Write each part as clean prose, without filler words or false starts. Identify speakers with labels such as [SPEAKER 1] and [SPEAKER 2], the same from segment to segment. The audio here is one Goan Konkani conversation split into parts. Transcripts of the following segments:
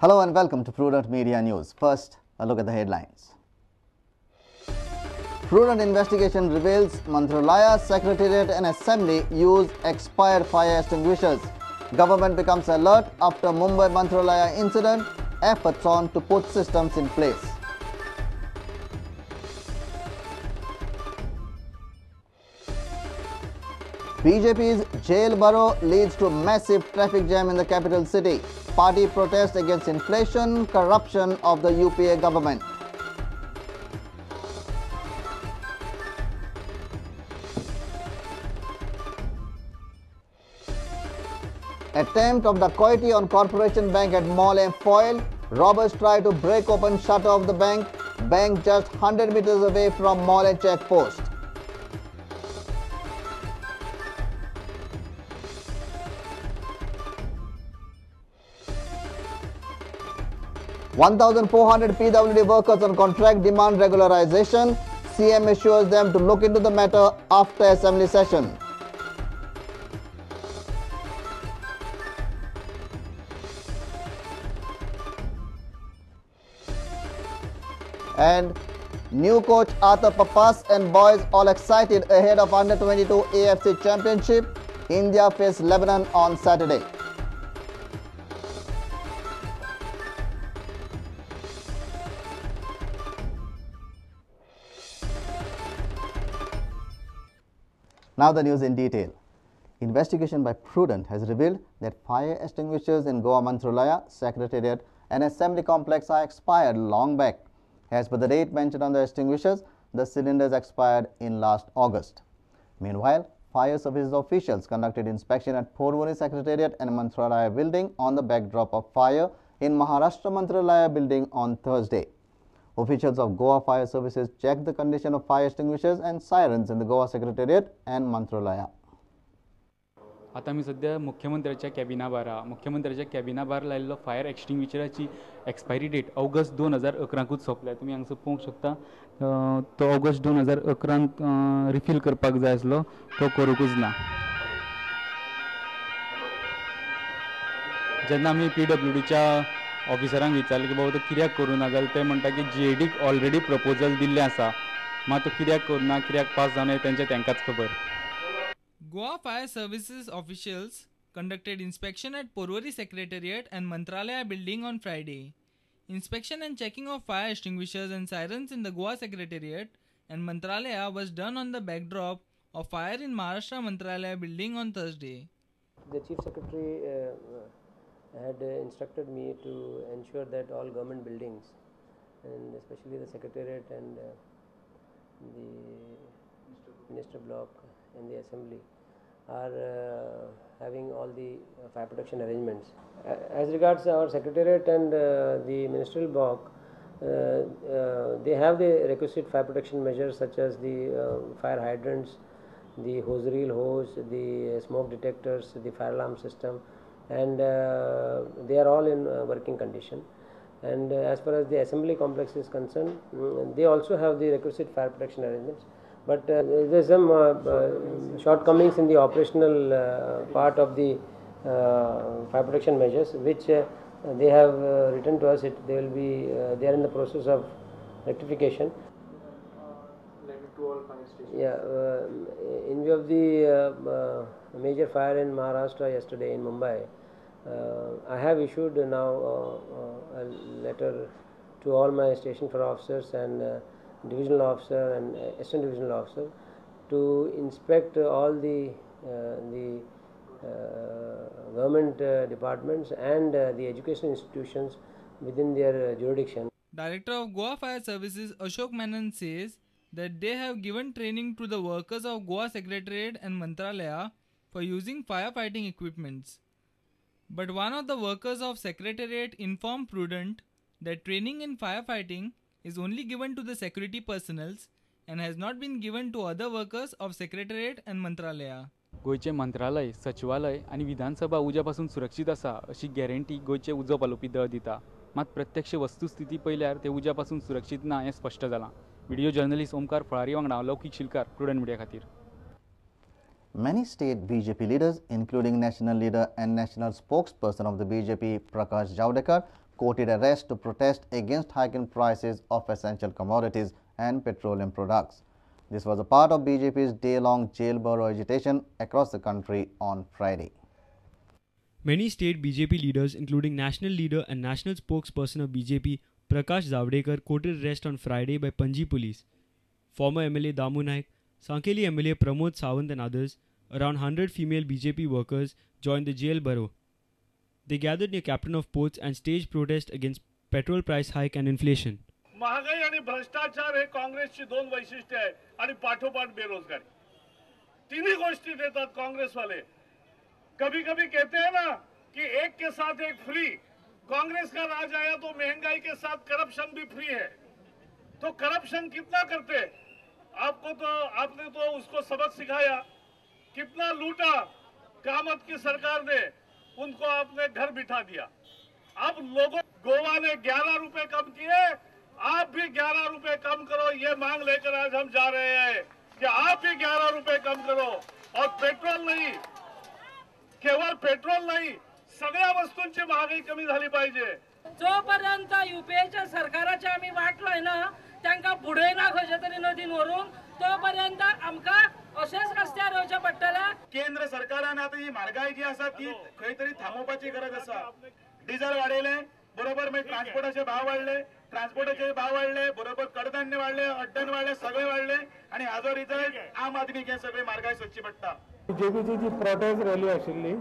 [SPEAKER 1] Hello and welcome to Prudent Media News. First, a look at the headlines. Prudent investigation reveals Mantralaya, Secretariat and Assembly use expired fire extinguishers. Government becomes alert after Mumbai Mantralaya incident, efforts on to put systems in place. BJP's jail baro leads to massive traffic jam in the capital city. Party protest against inflation, corruption of the UPA government. Attempt of dacoity on Corporation Bank at Mollem foiled. Robbers try to break open shutter of the bank. Bank just 100 meters away from Mollem check post. (1,400) PWD workers on contract demand regularization. CM assures them to look into the matter after assembly session. And new coach Arthur Papas and boys all excited ahead of Under-22 AFC Championship. India face Lebanon on Saturday. Now the news in detail. Investigation by Prudent has revealed that fire extinguishers in Goa Mantralaya, Secretariat and Assembly Complex are expired long back. As per the date mentioned on the extinguishers, the cylinders expired in last August. Meanwhile, fire services officials conducted inspection at Porvorim Secretariat and Mantralaya building on the backdrop of fire in Maharashtra Mantralaya building on Thursday. Officials of Goa Fire Services checked the condition of fire extinguishers and sirens in the Goa Secretariat and Mantralaya.
[SPEAKER 2] आता आमी सध्या मुख्यमंत्र्याच्या कॅबिना भायर आहा. मुख्यमंत्र्याच्या कॅबिना भायर लायिल्लो फायर एक्सटिंग्विशराची एक्सपायरी डेट ऑगस्ट 2011कूच सोंपल्या. तुमी हांगसर पळोवंक शकता, तो ऑगस्ट 2011 रिफील करपाक जाय आसलो, तो करूंकूच ना. जेन्ना आमी पीडब्ल्यूडीच्या ऑफिसरांक विचारलें की बाबा तो कित्याक करूं ना जाल्यार ते म्हणटा की जीएडीक ऑलरेडी प्रपोजल दिल्लें आसा, मात तो कित्याक करूं ना, कित्याक पास जावना तेंच्या तांकांच खबर.
[SPEAKER 3] Goa Fire Services officials conducted inspection at Porvorim Secretariat and Mantralaya building on Friday. Inspection and checking of fire extinguishers and sirens in the Goa Secretariat and Mantralaya was done on the backdrop of fire in Maharashtra Mantralaya building on Thursday.
[SPEAKER 4] The Chief Secretary had instructed me to ensure that all government buildings, and especially the Secretariat and the Minister Block and the Assembly, are having all the fire protection arrangements. As regards our Secretariat and the Ministerial Block, they have the requisite fire protection measures such as the fire hydrants, the hose reel hose, the smoke detectors, the fire alarm system, and they are all in working condition. And as far as the Assembly complex is concerned, they also have the requisite fire protection arrangements. But there is some shortcomings in the operational part of the fire protection measures, which they have written to us. They will be they are in the process of rectification.
[SPEAKER 2] To all fire stations.
[SPEAKER 4] Yeah, in view of the major fire in Maharashtra yesterday in Mumbai, I have issued now a letter to all my station for officers and divisional officer and assistant divisional officer to inspect all the government departments and the education institutions within their jurisdiction.
[SPEAKER 3] Director of Goa Fire Services Ashok Menon says that they have given training to the workers of Goa Secretariat and Mantralaya for using firefighting equipments. But one of the workers of Secretariat informed Prudent that training in firefighting is only given to the security personnels and has not been given to other workers of Secretariat and Mantralaya.
[SPEAKER 2] गोंयचें मंत्रालय, सचिवालय आनी विधानसभा उज्या पासून सुरक्षीत आसा अशी गॅरंटी गोंयचें उजो पालोवपी दळ दिता. मात प्रत्यक्ष वस्तुस्थिती पळयल्यार तें उज्या पासून सुरक्षीत ना हें स्पश्ट जालां. व्हिडिओ जर्नलिस्ट ओमकार फळारी वांगडा लौकीक शिलकार, प्रुडंट मिडिया खातीर.
[SPEAKER 1] Many state BJP leaders, including national leader and national spokesperson of the BJP, Prakash Javadekar, courted arrest to protest against hike in prices of essential commodities and petroleum products. This was a part of BJP's day-long jail bharo agitation across the country on Friday.
[SPEAKER 5] Many state BJP leaders, including national leader and national spokesperson of BJP Prakash Javadekar, courted arrest on Friday by Panjim police. Former MLA Damu Naik, Sankhali MLA Pramod Sawant and others, around 100 female BJP workers joined the jail bharo. They gathered near Captain of Ports and staged protest against petrol price hike and inflation.
[SPEAKER 6] महागाई आणि भ्रष्टाचार हे काँग्रेसची दोन वैशिष्ट्ये आहे आणि पाठोपाठ बेरोजगारी, तिन्ही गोष्टी देतात काँग्रेसवाले. कभी कभी कहते हैं ना कि एक के साथ एक फ्री, कांग्रेस का राज आया तो महंगाई के साथ करप्शन भी फ्री है. तो करप्शन कितना करते आपको, तो आपने तो उसको सबक सिखाया, कितना लूटा कामत की सरकार ने, उनको आपने घर बिठा दिया. अब लोगों, गोवा ने 11 रुपए कम किए, आप भी 11 रुपए कम करो, ये मांग लेकर आज हम जा रहे हैं कि आप भी 11 रुपए कम करो. और पेट्रोल नहीं, केवळ पेट्रोल नाही, सगळ्या वस्तूंची महागाई कमी झाली पाहिजे.
[SPEAKER 7] जोपर्यंत युपीएच्या सरकाराची आमी वाट लायना, तांकां बुडयना खंयच्या तरी नदीन व्हरून, तोपर्यंत आमकां अशेंच रस्त्यार येवचें पडटलें.
[SPEAKER 8] केंद्र सरकारान आतां ही म्हारगाय जी आसा ती खंय तरी थांबोवपाची गरज आसा. डिझल वाडयलें बरोबर, मागीर ट्रान्सपोर्टाचे भाव वाडले, ट्रान्सपोर्टाचे भाव वाडले बरोबर, कडधान्य वाडले, अड्डण वाडले, सगळे वाडले आनी हाजो रिजल्ट आम आदमी हे सगळे म्हारगाय सोदची पडटा.
[SPEAKER 9] बीजेपीची जी प्रोटेस्ट रॅली आशिल्ली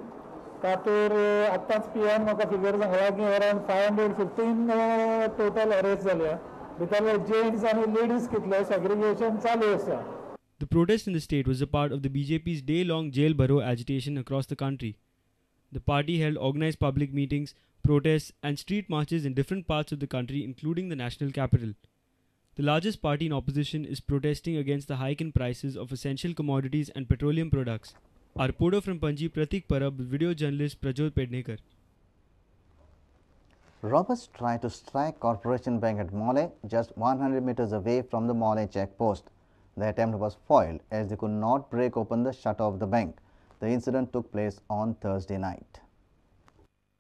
[SPEAKER 9] तातूंत आत्ताच पीआन म्हाका फिगर सांगला की अरावंड 515 टोटल अरेस्ट जाल्या, भितरले जेंट्स आनी लेडीज कितले, सेग्रिगेशन चालू आसा.
[SPEAKER 5] The protest in the state was a part of the BJP's day-long jail bharo agitation across the country. The party held organized public meetings, protests and street marches in different parts of the country, including the national capital. The largest party in opposition is protesting against the hike in prices of essential commodities and petroleum products. Our reporter from Panjim, Pratik Parab, video journalist Prajot Pednekar.
[SPEAKER 1] Robbers tried to strike Corporation Bank at Mollem, just 100 meters away from the Mollem checkpost. The attempt was foiled as they could not break open the shutter of the bank. The incident took place on Thursday night.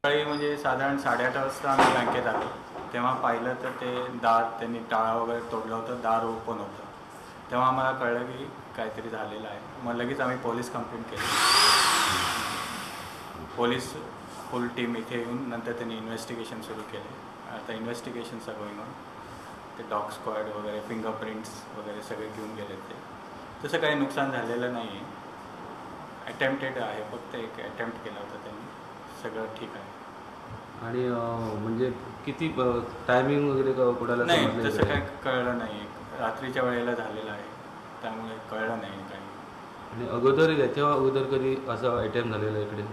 [SPEAKER 10] सकाळी म्हणजे साधारण 8:30 वाजता आम्ही बँकेत आलो, तेव्हा पाहिलं तर ते दार त्यांनी टाळा वगैरे तोडलं होतं, दार ओपन होतं. तेव्हा आम्हाला कळलं की काहीतरी झालेलं आहे. मग लगेच आम्ही पोलीस कंप्लेंट केली. पोलीस फुल टीम इथे येऊन नंतर त्यांनी इन्व्हेस्टिगेशन सुरू केले. आता इन्व्हेस्टिगेशन सगळं येऊन ते डॉग स्क्वॉड वगैरे, फिंगरप्रिंट्स वगैरे सगळे घेऊन गेले ते. तसं काही नुकसान झालेलं नाही आहे. अटेम्प्टेड आहे, फक्त एक अटेम्प्ट केला होता त्यांनी, सगळं ठीक आहे.
[SPEAKER 11] आणि म्हणजे किती टायमिंग वगैरे कोणाला
[SPEAKER 10] नाही, तसं काही कळलं नाही. रात्रीच्या वेळेला झालेलं आहे त्यामुळे कळलं नाही काही.
[SPEAKER 11] आणि अगोदर याच्या अगोदर कधी असा अटेम्प्ट झालेला इकडे?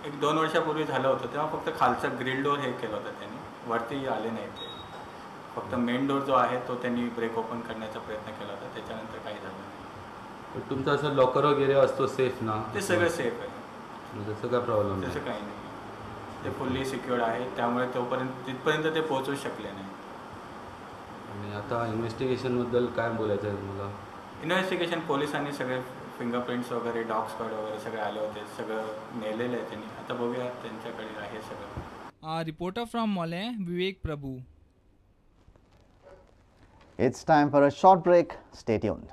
[SPEAKER 10] 1-2 वर्षापूर्वी झालं होतं, तेव्हा फक्त खालचं ग्रिल डोअर हे केलं होतं त्यांनी, वरती आले नाही ते. फक्त मेन डोअर जो आहे तो त्यांनी ब्रेक ओपन करण्याचा प्रयत्न केला होता, त्याच्यानंतर काही झालं नाही.
[SPEAKER 11] तुमचा असं लॉकर वगैरे असतो सेफ ना?
[SPEAKER 10] ते सगळं सेफ आहे,
[SPEAKER 11] तसं काय प्रॉब्लेम
[SPEAKER 10] तसं काही नाही. ते फुल्ली सिक्युअर्ड आहे, त्यामुळे तोपर्यंत तिथपर्यंत ते पोहोचू शकले नाही.
[SPEAKER 11] आणि आता इन्व्हेस्टिगेशनबद्दल काय बोलायचं आहे तुम्हाला?
[SPEAKER 10] इन्व्हेस्टिगेशन पोलिसांनी सगळे फिंगरप्रिंट्स वगैरे, डॉग स्क्वॉड वगैरे सगळे आले होते, सगळं नेलेलं आहे त्यांनी. आता बघूया त्यांच्याकडे आहे सगळं.
[SPEAKER 3] Reporter from Mollem, Vivek Prabhu.
[SPEAKER 1] It's time for a short break. Stay tuned.